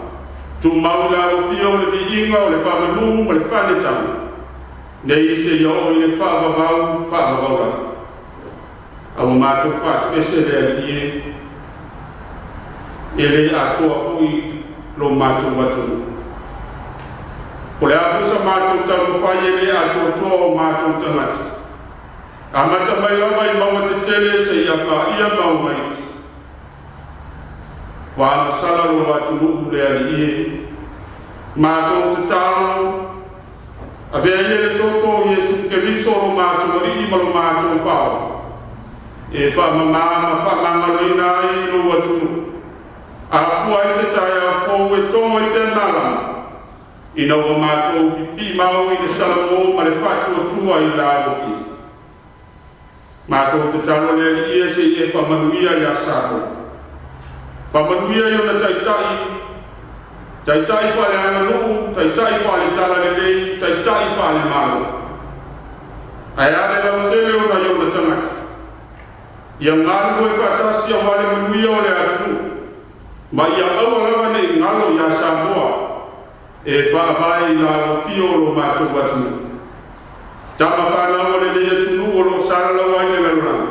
Tumau i la afio o le viiga o le faamanū ma le faanetaga, nei seia oo i le faavavau faavavau lava. A ua matou faatuese le Alii e, e le atoa foi lo matou atunuu. O le a foi sa matou taumafai e le atoatoa o matou tagata. Amata mai lava i mauga tetele seia paia mauga iti. Ua agasala lou atunuu le Alii e. Matou tatalo, avea ia le toto o Iesu Keriso lo matou Alii ma lo matou Faaola, e faamamā ma faamagaloina ai lou atunuu. Afua ai se taeao fou e togo ai pea malama, ina ua matou pipii mau i le salamo ma le faatuatua i la alofia. Matou tatalo le Alii e se i e faamanuia iā Samoa. Faamanuia i ona taitai, taitai faaleaganuu, taitai faale-Talalelei, taitai faale-Malo. Ae a le lautele o nai ona tagata. Ia galulue faatasi auā le manuia o le atunuu, ma ia aua lava ne'i galo iā Samoa e faavae i la alofia o lo matou atunuu. Tama fanau o lenei atunuu o lo o salalau ai le lalolagi,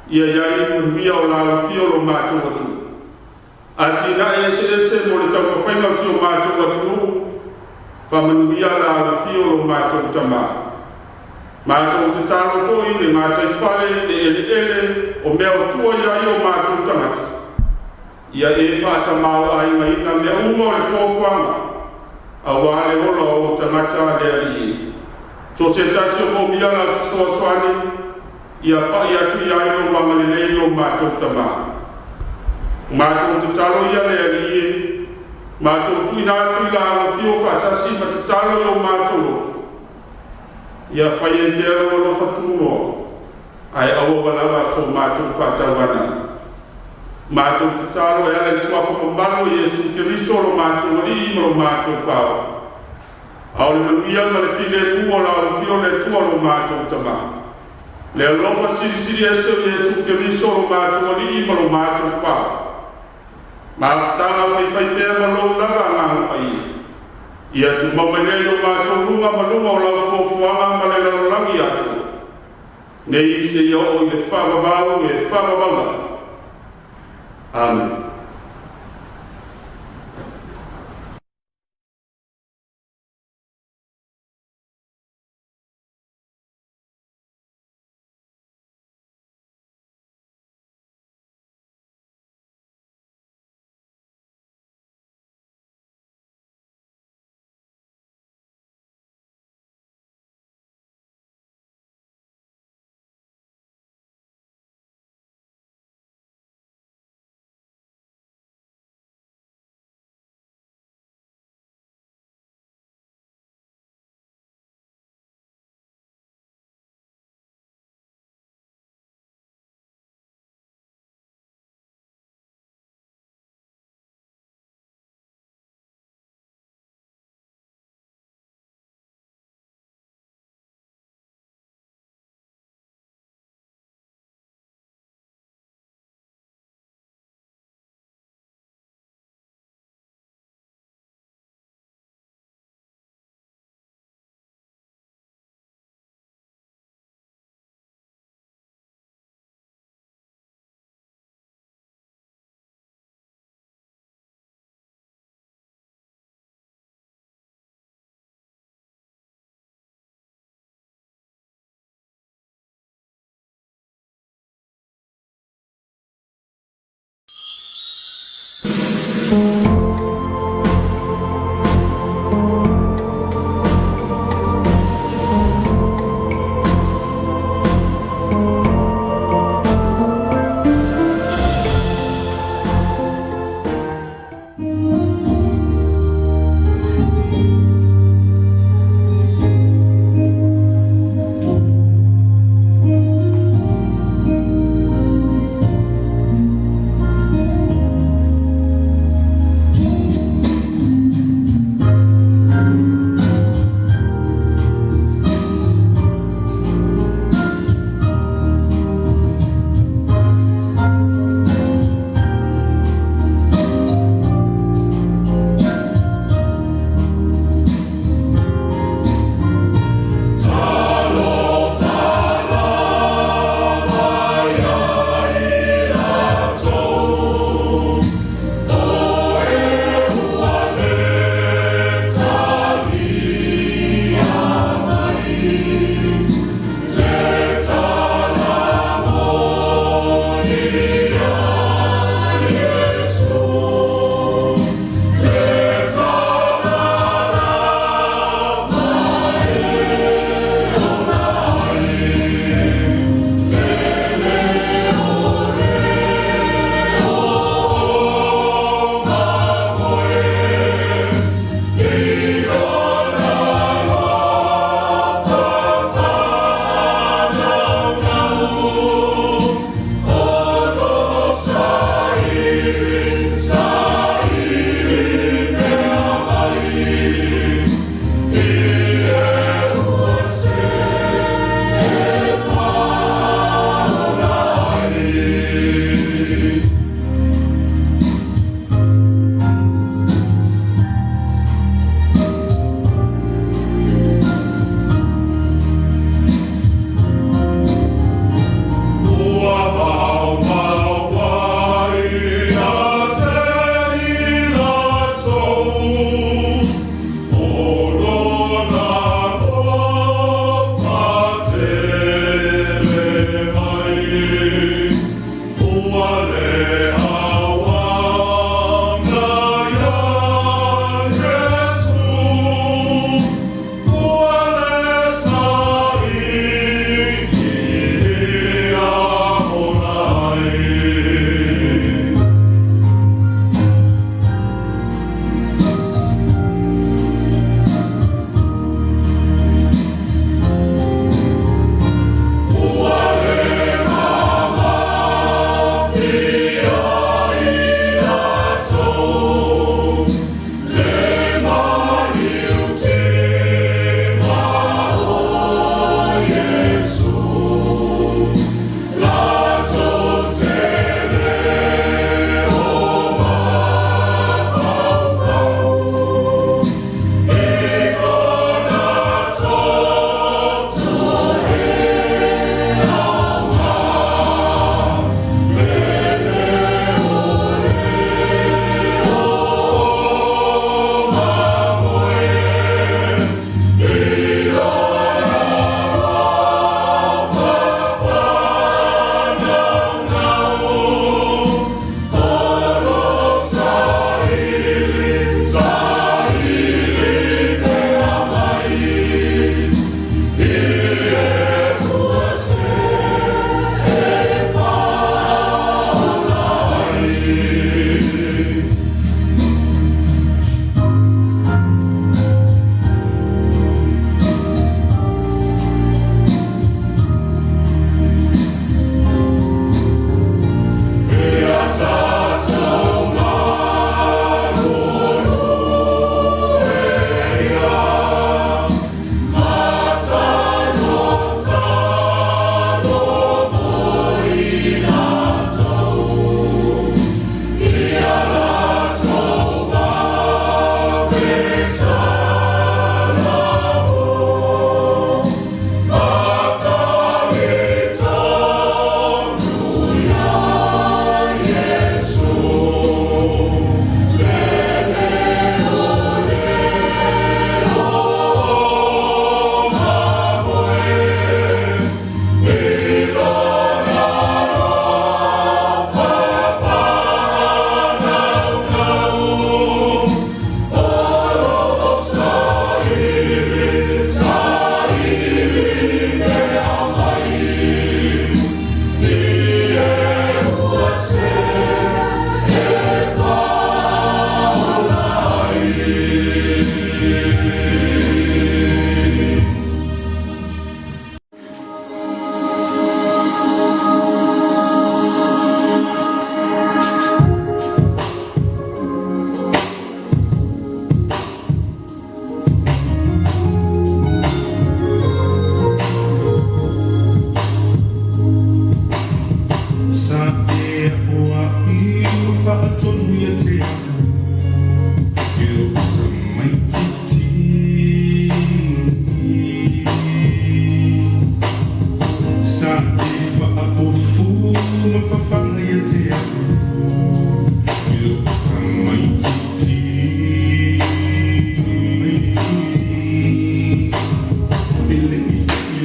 ia i ai manuia o la alofia o lo matou atunuu. Atinae eseese mo le taumafaiga o si o matou atunuu, faamanuia la alofia o lo matou Tamā. Matou tatalo foi le gataifale, le eleele, o mea o tua i ai o matou tagata. Ia e faatamāo'aigaina mea uma o le fuafuaga, auā le ola o tagata le Alii e. So se tasi o moomia lau fesoasoani, ia pa'i atu i ai lou agalelei lo matou Tamā. Matou tatalo ia le Alii e, matou tuuina atu i la alofio faatasi ma tatalo i o matou loto. Ia fai ai pea lou alofa tunoa, ae aua lava so matou faatauana. Matou tatalo e ala i suafa mamalu o Iesu Keriso lo matou Alii ma lo matou Faaola. A o le manuia ma le filemu o la alofio le Atua lo matou Tamā. Le alofa silisili ese o Iesu Keriso lo matou Alii ma lo matou Faaola. Mafutaga faifai pea ma lou lava Agaga Paia. Ia tumau mai lea i o matou luga ma luga o lau fuafuaga ma le lalolagi atoa. Nei seia oo i le faavavau e faavavau lava. Amene.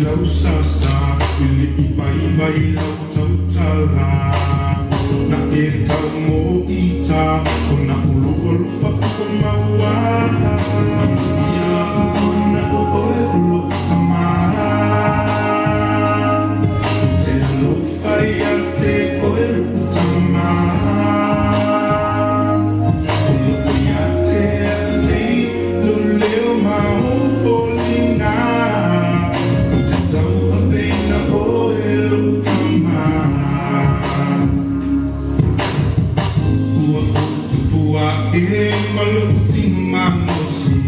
lau sasa, e le i vaivai lau tautala. Na e tau mo ita, ona o lou alofa ua mauala. Manuia ona o oe o lou tama. Ou te alofa ia te oe lou tama. O lo o ia te au nei lou leo ma ou foliga. Ou te tauaveina oe lou tama. Ua ou tupu ae ma lou tino malosi.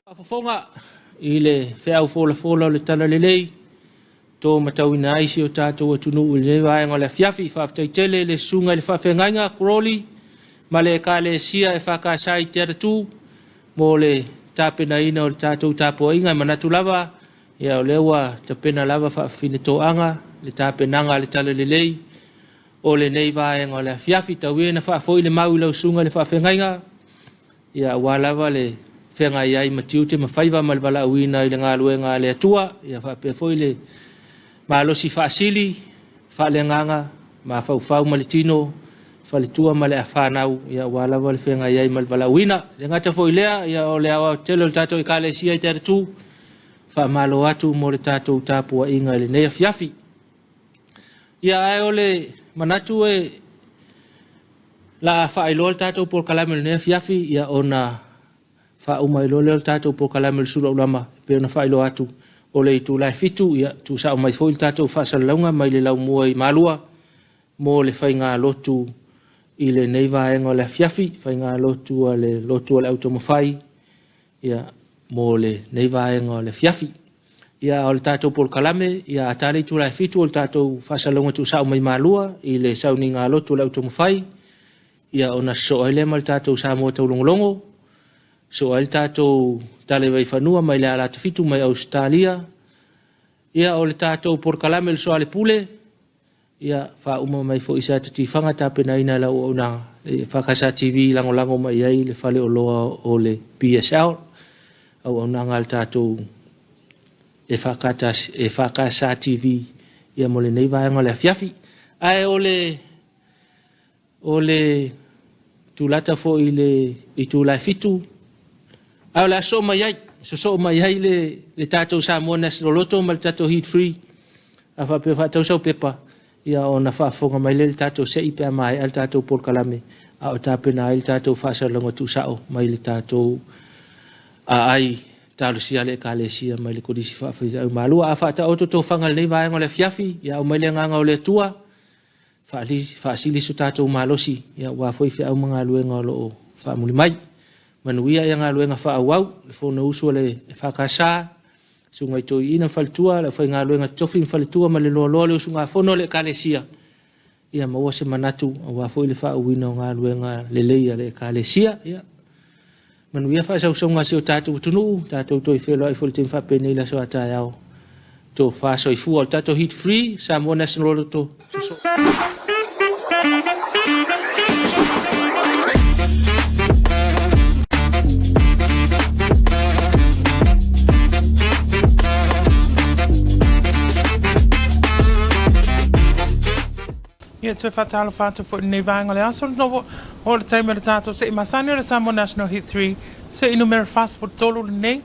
Faafofoga i le feau folafola o le Talalelei, to matauina ai si o tatou atunuu i lenei vaega o le afiafi. Faafetai tele i le susuga i le faafeagaiga Crowley ma le Ekalesia EFKS i Te Atatū mo le tapenaina o le tatou tapuaiga. E manatu lava, ia o lea ua tapena lava faafafinetoaga le tapenaga a le Talalelei o lenei vaega o le afiafi. Tau ia ina faafoi le mau i lau susuga i le faafeagaiga, ia aua lava le feagai ai ma tiute ma faiva ma le valaauina i le galuega a le Atua, ia faapea foi le malosi faasili, faaleagaga, mafaufau ma le tino, faletua ma le fanau, ia aua lava le feagai ai ma le valaauina. E le gata foi i lea, ia o le aoaotetele o le tatou Ekalesia i Te Atatū, faamalo atu mo le tatou tapuaiga i lenei afiafi. Ia ae o le manatu e la faailoa le tatou polokalame i lenei afiafi, ia ona faauma ai loa lea o le tatou polokalame o le Sulu Aulama e pei ona faailoa atu o le itula e 7, ia tuusao mai foi le tatou faasalalauga mai le laumua i Malua mo le faigalotu i lenei vaega o le afiafi, faigalotu a le lotu a le Automafai, ia, mo lenei vaega o le afiafi. Ia, o le tatou polokalame, ia, a ta le itula e 7 o le tatou faasalalauga tuusao mai Malua i le sauniga lotu a le Automafai, ia, ona sosoo ai lea ma le tatou Samoa Taulogologo, sosoo ai le tatou tale vaifanua mai le Alata Fitu mai Ausetalia. Ia, o le tatou polokalame o le Soalepule, ia, faauma mai foi i se ata tifaga tapenaina e lau auaunaga e FKS TV lagolago mai ai le faleoloa o le BSL, auaunaga a le tatou FKS TV ia mo lenei vaega o le afiafi. Ae o le o le tulata foi i le itula e 7, ae o le a sosoo mai ai, sosoo mai ai le, le tatou Samoa National Lotto ma le tatou Heat Free, a faapea faatau sau pepa, ia ona faafofoga mai lea i le tatou se'i pe a maea le tatou polokalame, a o tapena ai le tatou faasalalauga tuusao mai le tatou aai talosia a le Ekalesia mai le Kolisi Faafaifeau Malua. A faataoto tofaga i lenei vaega o le afiafi, ia aumai le agaga o le Atua, faasili so tatou malosi, ia aua foi feau ma galuega o lo o faamuli mai. Manuia ia galuega faaauau, le Fonousu a le EFKS, Susuga i Toeaina ma Faletua, le aufaigaluega totofi ma faletua ma le loaloa o le usugafono a le Ekalesia, ia maua se manatu aua foi le faauuina o galuega lelei a le Ekalesia. Ia, manuia faasausauga a si o tatou atunuu, tatou toe feiloai foi i le taimi faapenei i le aso a taeao. Tofa soifua. O le tatou Heat Free, Samoa National Lotto, sosoo. Ia, toe faatalofa atu foi i lenei vaega o le aso. Novo o le taimi o le tatou se'i masani o le Samoa National Heat 3, se'i numera 43 lenei,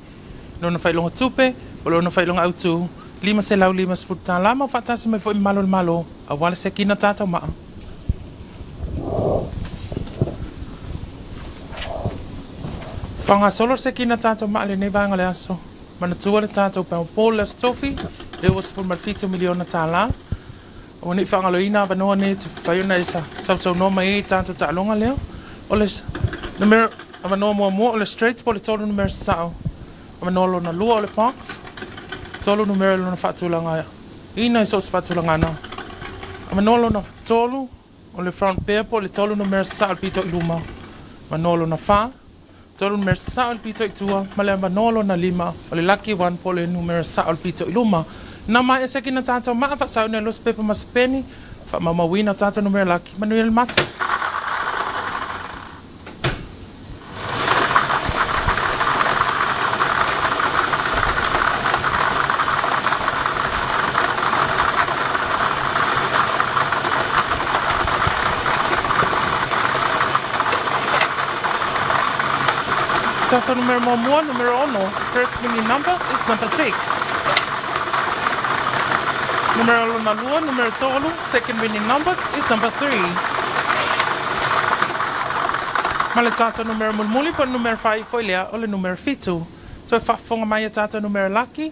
lona faailoga tupe, o lona faailoga autu, $550 ma faatasi mai foi ma Malu o le Malo aua le sekina tatou maa. Faagasolo le sekina tatou maa i lenei vaega o le aso. Manatua le tatou Powerball le Aso Tofi, le $27 miliona tala. Aua ne i faagaloina avanoa nei e te mafai ona e sausaunoa mai ai i tatou taaloga lea. O le numera avanoa muamua o le straight po o le tolu numera sasao. Avanoa lona lua o le box, tolu numera lona faatulaga ina i so o se faatulagana. Avanoa lona tolu o le front pair po o le tolu numera sasao i le pito i luma. Avanoa lona fa, tolu numera sao i le pito i tua, ma le avanoa lona lima, o le lucky one po o le numera sao i le pito i luma. Na maea se kina tatou maa faasauni a losi pepa ma se peni, faamaumauina tatou numera laki, manuia le mata. Tatou numera muamua, numera ono. First winning number is number 6. Numera lona lua, numera tolu. Second winning numbers is number 3. Ma le tatou numera mulimuli po o le numera faaiu foi lea, o le numera fitu. Toe faafofoga mai a tatou numera laki,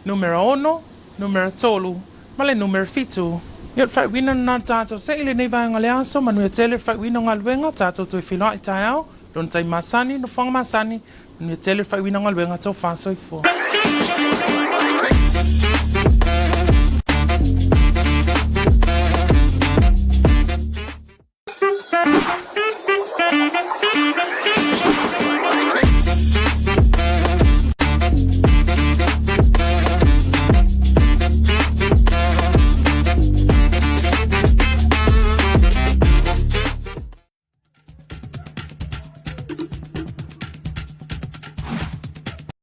numera ono, numera tolu, ma le numera fitu. Ia o le faaiuina lena o le tatou see i lenei vaega o le aso, manuia tele le faaiuina o galuega, tatou toe feiloai taeao, lona taimi masani, nofoaga masani, manuia tele le faaiuina o galuega, tofa soifua.